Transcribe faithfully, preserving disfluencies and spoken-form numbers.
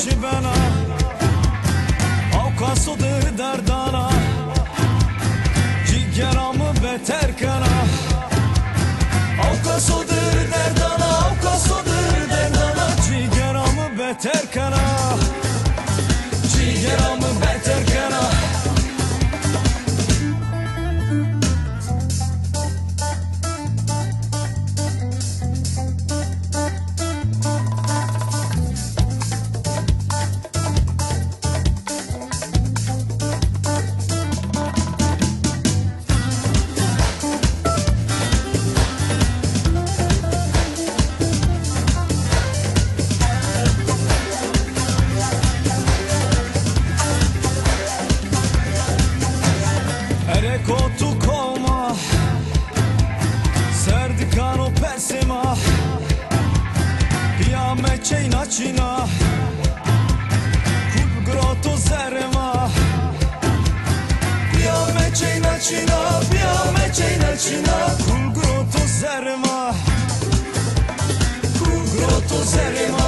Çi bena, awkaso dir derdana, cîgera mi beter kena. Awkaso dir derdana, awkaso dir derdana, cîgera mi beter kena. Cîgera mi beter kena. Ereko tu koma, serdikano persê ma. Pîya meçeyna çîna, kul giroto zerrê ma. Pîya meçeyna çîna, pîya meçeyna çîna, kul giroto zerrê ma. Kul giroto zerrê ma.